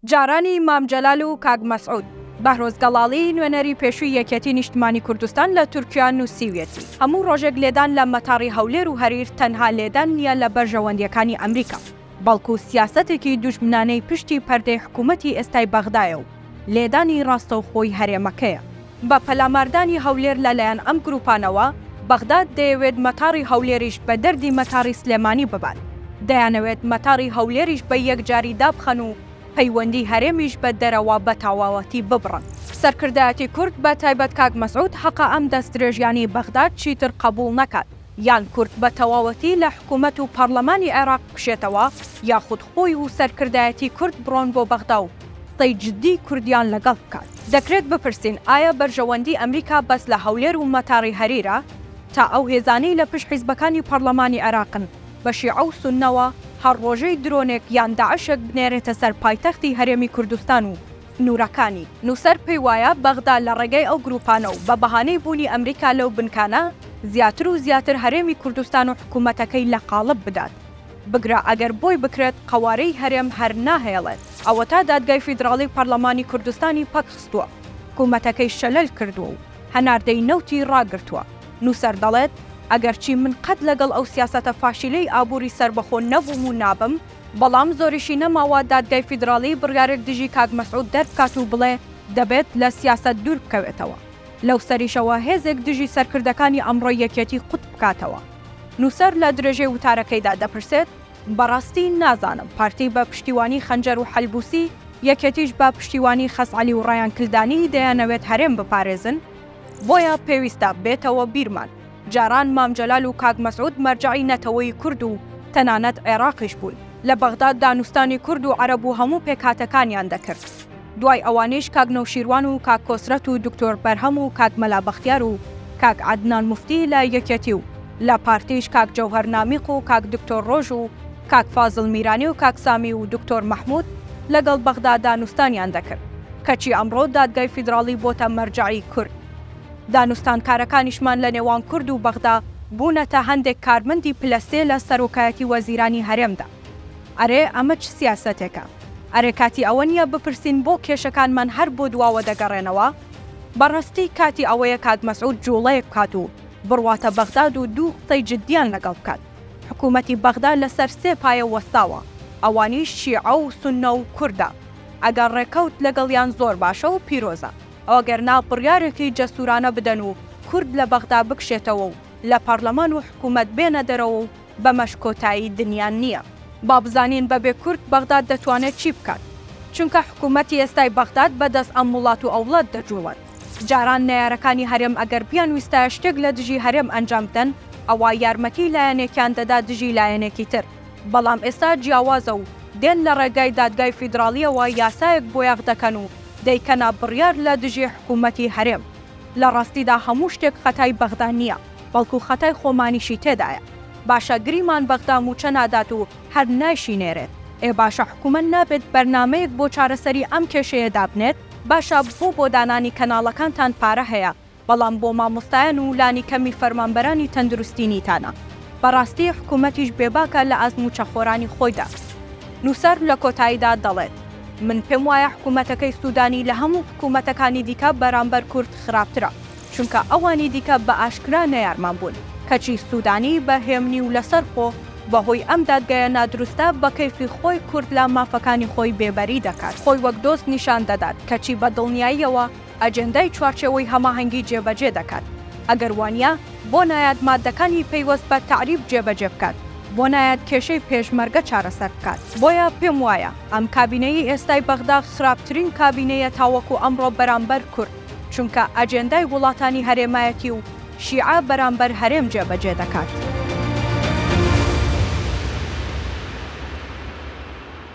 جارانی مام جەلال و کاک مەسعود. بەهرۆز گەڵاڵی، نوێنەری پێشووی یەکێتی نیشتمانی کوردستان لە تورکیا نووسیویەتی، هەموو ڕۆژێک لێدان لە مەتاڕی هەولێر و هەریر تەنها لێدان نییە لە بەرژەوەندییەکانی ئەمریکا، بەڵکو سیاسەتێکی دوژمنانەی پشتی پەردەی حکوومەتی ئێستای بەغدایە و لێدانی ڕاستەوخۆی هەرێمەکەیە. بە پەلاماردانی هەولێر لە لایەن ئەم گرووپانەوە، بەغداد دەیەوێت مەتاڕی هەولێریش بە دەردی مەتاڕی سلێمانی ببات. دەیانەوێت مەتاڕی هەولێریش بە یەکجاری دابخەن و پەیوەندی هەرێمیش بە دەرەوە بە تەواوەتی ببڕن. سەرکردایەتی کورد بە تایبەت کاک مەسعود هەقە ئەم دەستدرێژیانەی بەغداد چیتر قەبووڵ نەکات. یان کورد بە تەواوەتی لە حکوومەت و پەڕلەمانی عێراق بکشێتەوە یاخود خۆی و سەرکردایەتی کورد بڕۆن بۆ بەغدا و قسەی جدی کوردیان لەگەڵ بکات. دەکرێت بپرسین ئایا بەرژەوەندی ئەمریکا بەس لە هەولێر و مەتاڕی هەریرە؟ تا ئەو هێزانەی لە پشت حیزبەکانی پەڕلەمانی عێراقن بە شیعە و سوننەوە هەر ڕۆژەی درۆنێک یان داعشێک بنێرێتە سەر پایتەختی هەرێمی کوردستان و سنوورەکانی. نووسەر پێی وایە بەغدا لە ڕێگەی ئەو گرووپانە و بە بەهانەی بوونی ئەمریکا لەو بنکانە زیاتر و زیاتر هەرێمی کوردستان و حکوومەتەکەی لە قاڵب بدات. بگرە ئەگەر بۆی بکرێت قەوارەی هەرێم هەر ناهێڵێت. ئەوەتا دادگای فیدراڵی پەرلەمانی کوردستانی پەک خستووە، حکوومەتەکەی شەلەل کردووە و هەناردەی نەوتی ڕاگرتووە. نووسەر دەڵێت، ئەگەرچی من قەت لەگەڵ ئەو سیاسەتە فاشیلەی ئابووری سەربەخۆ نەبووم و نابم، بەڵام زۆریشی نەماوە دادگای فیدراڵی بڕیارێک دژی کاک مەسعود دەربکات و بڵێ دەبێت لە سیاسەت دوور بکەوێتەوە. لەو سەریشەوە هێزێک دژی سەرکردەکانی ئەمڕۆی یەکێتی قوت بکاتەوە. نووسەر لە درێژەی وتارەکەیدا دەپرسێت، بەڕاستی نازانم پارتی بە پشتیوانی خەنجەر و حەلبوسی، یەکێتیش بە پشتیوانی خەزعەلی و ڕەیان کلدانی دەیانەوێت هەرێم بپارێزن؟ بۆیە پێویستە بێتەوە بیرمان جاران مام جەلال و کاک مەسعود مەرجەعی نەتەوەی کورد و تەنانەت عێراقیش بوون، لە بەغداد دانوستانی کورد و عەرەب و هەموو پێکهاتەکانیان دەکرد. دوای ئەوانیش کاک نەوشیروان و کاک کۆسرەت و دکتۆر بەرهەم و کاک مەلا بەختیار و کاک عەدنان موفتی لە یەکێتی و لە پارتیش کاک جەوهەر نامیق و کاک دکتۆر ڕۆژ و کاک فازڵ میرانی و کاک سامی و دکتۆر مەحمود لەگەڵ بەغدا دانوستانیان دەکرد. کەچی ئەمڕۆ دادگای فیدراڵی بۆتە مەرجەعی کورد. دانوستانکارەکانیشمان لە نێوان کورد و بەغدا بوونەتە هەندێک کارمەندی پلە سێ لە سەرۆکایەتی وەزیرانی هەرێمدا. ئەرێ ئەمە چ سیاسەتێکە؟ ئەرێ کاتی ئەوە نییە بپرسین بۆ کێشەکانمان هەر بۆ دواوە دەگەڕێنەوە؟ بەڕاستی کاتی ئەوەیە کاک مەسعود جوڵەیەک بکات و بڕواتە بەغداد و دوو قسەی جدیان لەگەڵ بکات. حکومەتی بەغدا لەسەر سێ پایە وەستاوە، ئەوانیش شیعە و سوننە و کوردە. ئەگەر ڕێکەوت لەگەڵیان زۆر باشە و پیرۆزە. ئەگەر نا بڕیارێکی جەسورانە بدەن و کورد لە بەغدا بکشێتەوە و لە پەڕلەمان و حکومەت بێنە دەرەوە و بەمەش کۆتایی دنیا نییە. با بزانین بەبێ کورد بەغداد دەتوانێت چی بکات؟ چونکە حکومەتی ئێستای بەغداد بەدەست ئەم وڵات و ئەوڵات دەجوڵێت. جاران نەیارەکانی هەرێم ئەگەر بیانویستایە شتێک لە دژی هەرێم ئەنجام بدەن ئەوا یارمەتی لایەنێکیان دەدا دژی لایەنێکی تر. بەڵام ئێستا جیاوازە و دێن لە ڕێگای دادگای فیدراڵییەوە یاسایەک بۆیاغ دەکەن و دەیکەنە بڕیار لە دژی حکوومەتی هەرێم. لە ڕاستیدا هەموو شتێک خەتای بەغدا نییە، بەڵکو خەتای خۆمانیشی تێدایە. باشە گریمان بەغدا مووچە نادات و هەر نایشینێرێت، ئێ باشە حکوومەت نابێت بەرنامەیەک بۆ چارەسەری ئەم کێشەیە دابنێت؟ باشە بۆ بۆ دانانی کەناڵەکانتان پارە هەیە، بەڵام بۆ مامۆستایان و لانی کەمی فەرمانبەرانی تەندروستی نیتانە. بەڕاستی حکومەتیش بێباکە لە ئاست موچەخۆرانی خۆیدا. نوسەر لە کۆتاییدا دەڵێت، من پێم وایە حکومەتەکەی سودانی لە هەموو حکومەتەکانی دیکە بەرامبەر کورد خراپترە، چونکە ئەوانی دیکە بە ئاشکرا نەیارمان بوون، کەچی سودانی بە هێمنی و لەسەر خۆ بەهۆی ئەم دادگایە نادروستە بە کەیفی خۆی کورد لە مافەکانی خۆی بێبەری دەکات. خۆی وەک دۆست نیشان دەدات، کەچی بە دڵنیاییەوە ئەجێندای چوارچێوەی هەماهەنگی جێبەجێ دەکات، ئەگەر وانیە بۆ نایات ماددەکانی پەیوەست بە تەعریب جێبەجێ بکات، بۆ نایات کێشەی پێشمەرگە چارەسەر بکات؟ بۆیە پێم وایە ئەم کابینەیەی ئێستای بەغدا خراپترین کابینەیە تاوەکو ئەمڕۆ بەرامبەر کورد، چونکە ئەجێندای وڵاتانی هەرێمایەتی و شیعە بەرامبەر هەرێم جێبەجێ دەکات.